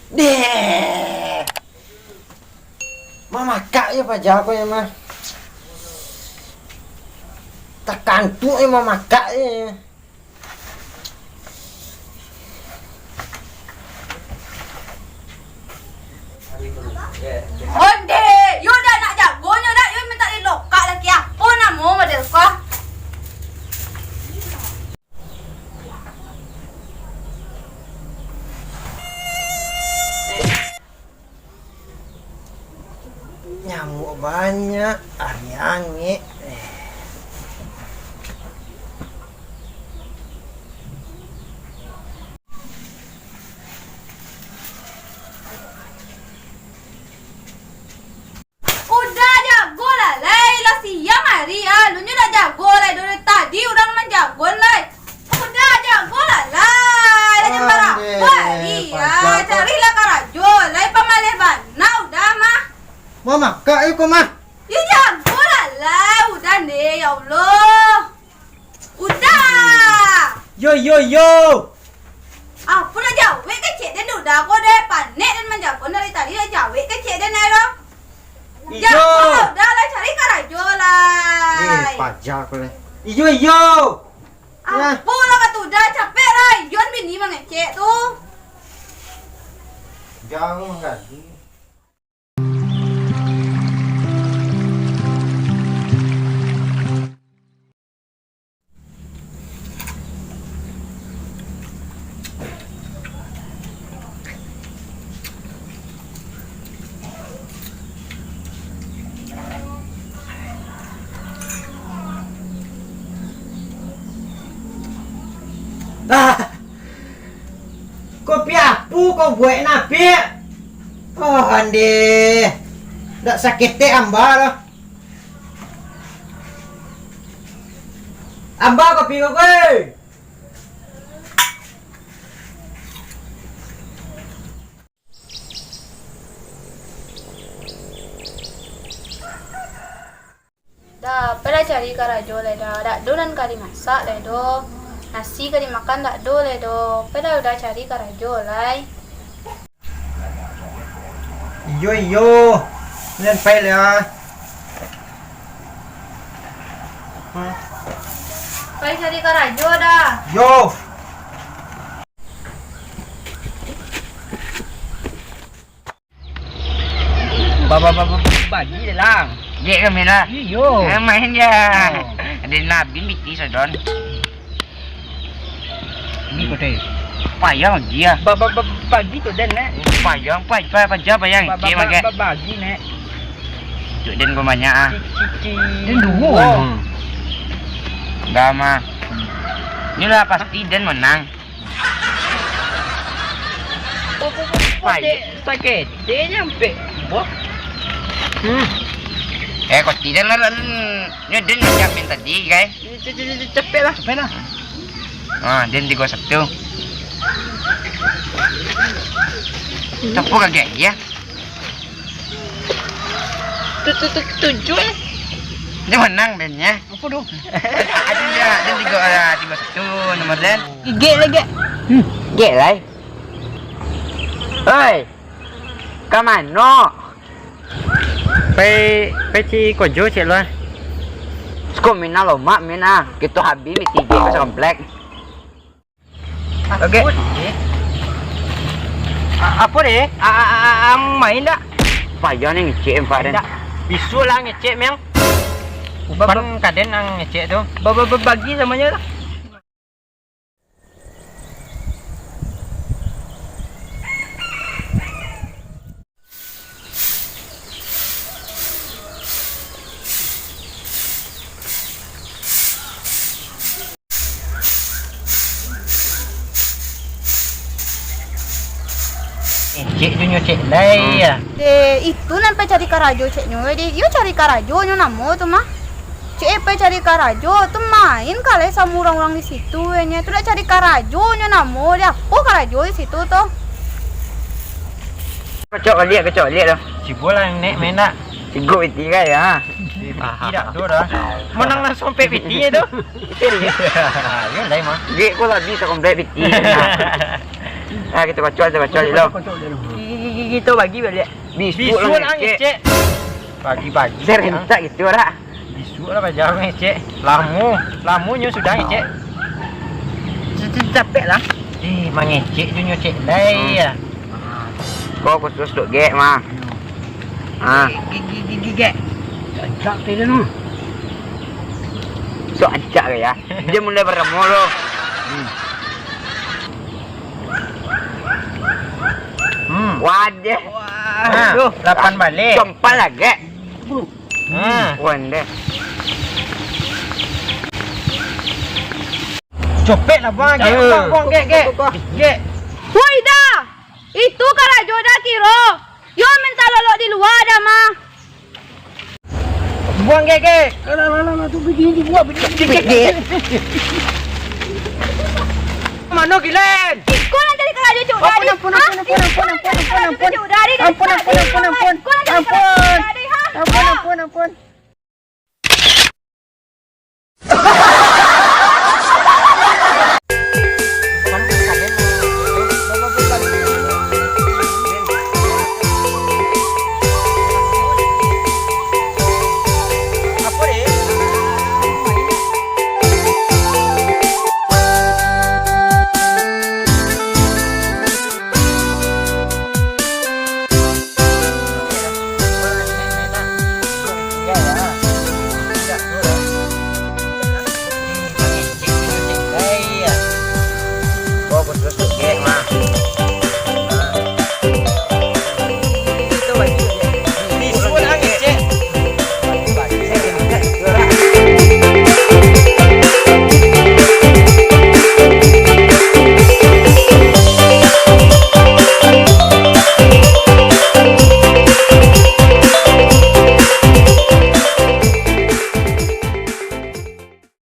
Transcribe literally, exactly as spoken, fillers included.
Deh. Mamakak je paja ko yo mah. Takantuak je mamakak je. Onde, yo dah nak jagonyo dah, yo mintak dilokak lagi. Apo namo model ko? Nyamuak banyak, ari angek. Udah jago lah, lai. Lah siang ari, ah. Lunyo dah jago, lai. Dari tadi urang manjago, lai. Udah jago lah, lai. Lah jam bara hari, ah. Carilah karajo, lai. Pamaleh bana, udah mah. Mamakak iko mah. Yo jago lah, lai. Udah deh, ya Allah. Udah! Yo, yo, yo! Apo nak jawek kecek den, udah ko deh, panek den manjago dari tadi, nak jawek kecek den ai lo. Iyo. Jago lah, udah lah, cari karajo lah. Eh, paja ko lah. Iyo, iyo. Apo lah katu, udah capek lah, Yon bini mangecek tu. Jauh tadi. Ah! Kopi apo kau buek, Napik? Oh, andeh. Dak saketek amba doh. Amba kopi kau, weh. Dah, pai lah cari karajo lai dah. Dak ado nan ka dimasak lai doh. Nasi ka dimakan dak ado lai doh. Pai lah udah cari karajo lai. Iyo, iyo. Nan pai lah. Pai cari karajo dah. Yo. Ba, ba, ba, ba, bagi dah lah. Gek kami lah. Iyo. Eh, main je. Oh. Ada nabi miti sodon. Ni kau teh. Payah dia. Ba, ba, ba, bagi tu den, eh. Payah, pa, pa, paja payah. Ba, ba, gek ba, makai. Ba, bagi, nek. Cuk den kau banyak ah. Ci, ci, ci. Den dua. Wow. Dah mah. Inilah pasti den menang. Pai. Sakik, sakik. Dia nyampe. Wah. Hmm. Eh, kau tidak lah, lah, lah. Nyo den macam yang tadi, kai. Ce-, ce-, ce-, ce-, cepet lah. Cepet lah. Ah, den tiga satu. Tapu kagak ya? Tu, tu, tu, tujuh, eh. Dia menang dennya. Apa tu? Ada dia, dia tiga, ah, tiga satu nomor den. Gek lah, gek. Hmm, gek lah, eh. Oi, ka mano? Pai, pai ci kojo cek lo, ah. Siko mina lomak, mina. Kito habis miti gek ka komplek. Oke. Apo, Dek? A-, apo, Dek? A-, a-, a-, a-, ang main dak? Payah ni ngecek, Pak, den. Dak. Bisuak lah ngecek, Meng. Ba-, ba-, Pan kaden ang ngecek tu. Ba-, ba-, ba-, bagi samonyo lah. Eh, cek tu nyo cek lai, hmm, ya. Eh, itu nan pai cari karajo cek nyo, eh, di. Iyo cari karajo nyo namo tu mah. Cek, eh, pai cari karajo tu main ka lai samo urang-urang di situ, eh, nyo. Tu dak cari karajo nyo namo, di apo karajo di situ tu? Kocok baliak, kocok baliak tu. Cibo lah, Nek, main nak. Cigo iti kan, ya. Eh, piti dak tu dah. Manang langsung pek pitinyo tu. Iyo, lai mah. Gek ko lah bisa komplek piti. Ah, kito kocok, kito kocok dulu. Kocok, kocok dulu. Ki-, ki-, ki-, kito bagi baliak. Bisuak lah ngecek. Bisuak lah ngecek. Pagi-pagi. Serentak gitu, rak. Bisuak lah bajalan ngecek. Lamo, lamonyo sudah ngecek. Capek lah. Eh, mangecek jo nyocek lai ya. Ko khusus dok gek mah. Ah. Gek, gek, gek, gek. Acak tu dia tu. Sok acak ke ya? Dia mulai beremo lo. Hmm. Waduh. Wah, aduh. Lapan balik. Compat lah, gek. Hmm. Wah, ndeh. Copek lah, Bang. Gek, Bang, Bang, gek, gek. Gek. Woi, Da! Itu karajo Da kiro. Yo minta lolok di lua, Da mah. Buang, gek, gek. Alah, alah, alah, tu bini dibuang, bini, bini, gek, gek. Mano, Gilen? Iko nan jadi karajo Cok Da. Ampun, ampun, ampun, ampun, ampun, ampun, ampun, ampun, ampun. Cok Da,